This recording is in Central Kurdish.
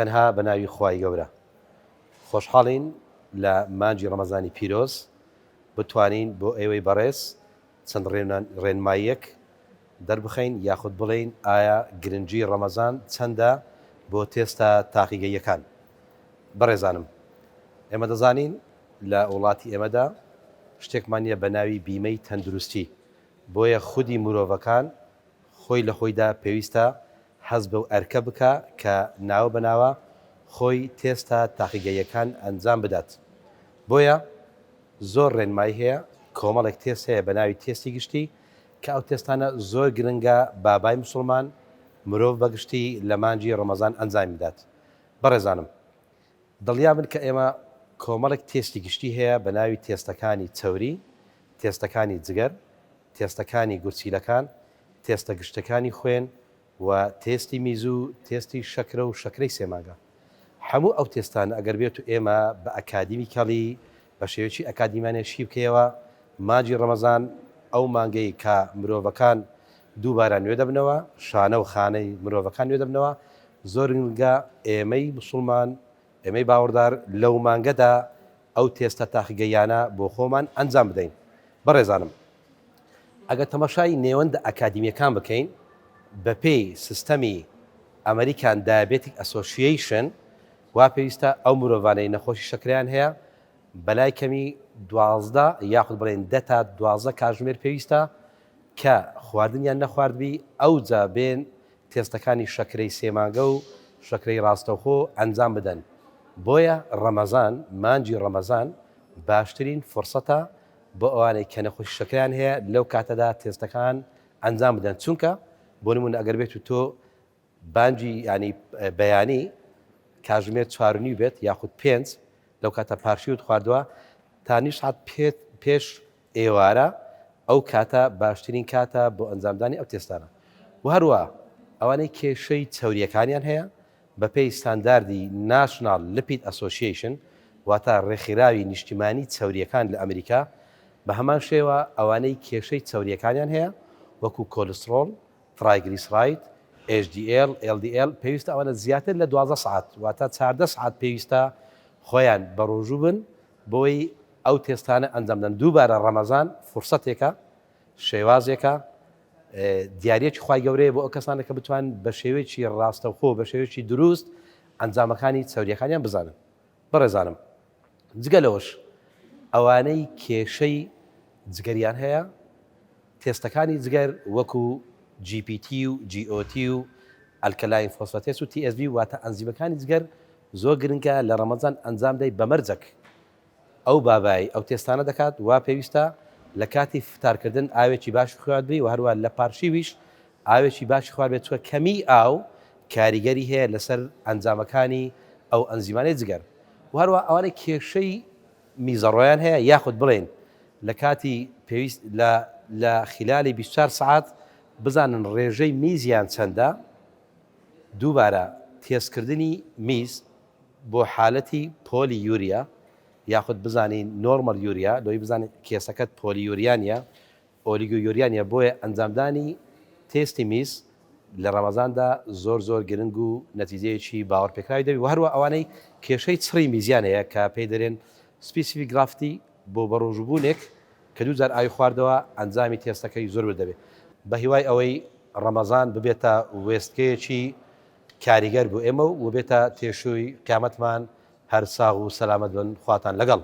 تەنها بە ناوی خوای گەورە. خۆشحاڵین لە مانگی ڕەمەزانی پیرۆز بتوانین بۆ ئێوەی بەڕێز چەند ڕێنماییەک دەربخەین یاخود بڵێین ئایا گرنگی ڕەمەزان چەندە بۆ تێستە تاقیگەییەکان. بەڕێزانم ئێمە دەزانین لە وڵاتی ئێمەدا شتێکمان نیە بە ناوی بیمەی تەندروستی بۆیە خودی مرۆڤەکان خۆی لە خۆیدا پێویستە هەست بەو ئەرکە بکا کە ناوە بە ناوە خۆی تێستە تاقیگەییەکان ئەنجام بدات. بۆیە زۆر ڕێنمایی هەیە، کۆمەڵێک تێست هەیە بە ناوی تێستی گشتی کە ئەو تێستانە زۆر گرنگە بابای موسڵمان، مرۆڤ بە گشتی لە مانگی ڕەمەزان ئەنجامی بدات. بەڕێزانم دڵنیابن کە ئێمە کۆمەڵێک تێستی گشتی هەیە بە ناوی تێستەکانی چەوری، تێستەکانی جگەر، تێستەکانی گورچیلەکان، تێستە گشتەکانی خوێن و تێستی میز و تێستی شەکرە و شەکرەی سێ مانگە. هەموو ئەو تێستانە ئەگەر بێت و ئێمە بە academically بە شێوەیەکی ئەکادیمیانە شی بکەیەوە مانگی ڕەمەزان ئەو مانگەی کە مرۆڤەکان دووبارە نوێ دەبنەوە، شانە و خانەی مرۆڤەکان نوێ دەبنەوە، زۆر گرنگە ئێمەی موسڵمان، ئێمەی باوەڕدار لەو مانگەدا ئەو تێستە تاقیگەییانە بۆ خۆمان ئەنجام بدەین. بەڕێزانم ئەگەر تەماشای نێوەندە ئەکادیمییەکان بکەین، بەپێی سیستەمی American Diabetic Association وا پێویستە ئەو مرۆڤانەی نەخۆشی شەکرەیان هەیە بەلای کەمی 12 یاخود بڵێن 10 تا 12 کاتژمێر پێویستە کە خواردنیان نەخواردبی ئەوجا بێن تێستەکانی شەکرەی سێ مانگە و شەکرەی ڕاستەوخۆ ئەنجام بدەن بۆیە ڕەمەزان مانگی ڕەمەزان باشترین فرسەتە بۆ ئەوانەی کە نەخۆشی شەکرەیان هەیە لەو کاتەدا تێستەکان ئەنجام بدەن چونکە بۆ نمونە ئەگەر بێت و تۆ بانگی ینی بەیانی کاژمێر چوارنی بێت یاخود پێنج لەو کاتە پارشیوت خواردووە تا نیو سعات پێش ئێوارە ئەو کاتە باشترین کاتە بۆ ئەنجامدانی ئەو تێستانە و هەروە ئەوانەی کێشەی چەوریەکانیان هەیە بەپێی ستانداردی National Lipid Association واتە ڕێکخراوی نیشتیمانی چەوریەکان لە ئەمریکا بە هەمان شێوە ئەوانەی کێشەی چەوریەکانیان هەیە وەکو کۆلستڕۆڵ، triglyceride، HDL، LDL پێویستە ئەوانە زیاتر لە 12 سەعات واتە 14 سەعات پێویستە خۆیان بەڕۆژوو بن بۆی ئەو تێستانە ئەنجام بدەن دووبارە ڕەمەزان فرسەتێکە شێوازێکە دیارەکی خوای گەورەیە بۆ ئەو کەسانە کە بتوان بە شێوەیەکی ڕاستەوخۆ بە شێوەیەکی دروست ئەنجامەکانی چەوریەکانیان بزانن بەڕێزانم جگە لەوەش ئەوانەی کێشەی جگەریان هەیە تێستەکانی جگەر وەکو GPT و GOT و alkaline phosphatase و TSB واتە ئەنزیمەکانی جگەر زۆر گرنگە لە ڕەمەزان ئەنجام دەی بە مەرجەک ئەو بابای ئەو تێستانە دەکات وا پێویستە لە کاتی فتارکردن ئاوێکی باش خوارد بی و هەروە لە پارشیویش ئاوێکی باشی خوارد بێت چونکە کەمی ئاو کاریگەری هەیە لەسەر ئەنجامەکانی ئەو ئەنزیمانەی جگەر و هەروە ئەوانەی کێشەی میزەڕۆیان هەیە یاخود بڵێن لە کاتی پێویست لە لە خلالی 24 سەعات بزانن ڕێژەی میزیان چەندە دووبارە تێستکردنی میز بۆ حالەتی polyuria یاخود بزانین normal uria لۆی بزانین کێسەکەت polyuria نیە oliguria نیە بۆیە ئەنجامدانی تێستی میز لە ڕەمەزاندا زۆر زۆر گرنگ و نەتیجەیەکی باوەڕپێکراوی دەبی وە هەروە ئەوانەی کێشەی چڕی میزیان هەیە کە پێی دەرێن specific gravity بۆ بەڕۆژووبوونێک کە دووجار ئاوی خواردەوە ئەنجامی تێستەکەی زۆر ورد دەبێت بەهیوای ئەوەی ڕەمەزان ببێتە وێستگەیەکی کاریگەر بۆ ئێمە و بێتە تێشووی قیامەتمان هەر ساغ و سەلامەت بن خواتان لەگەڵ.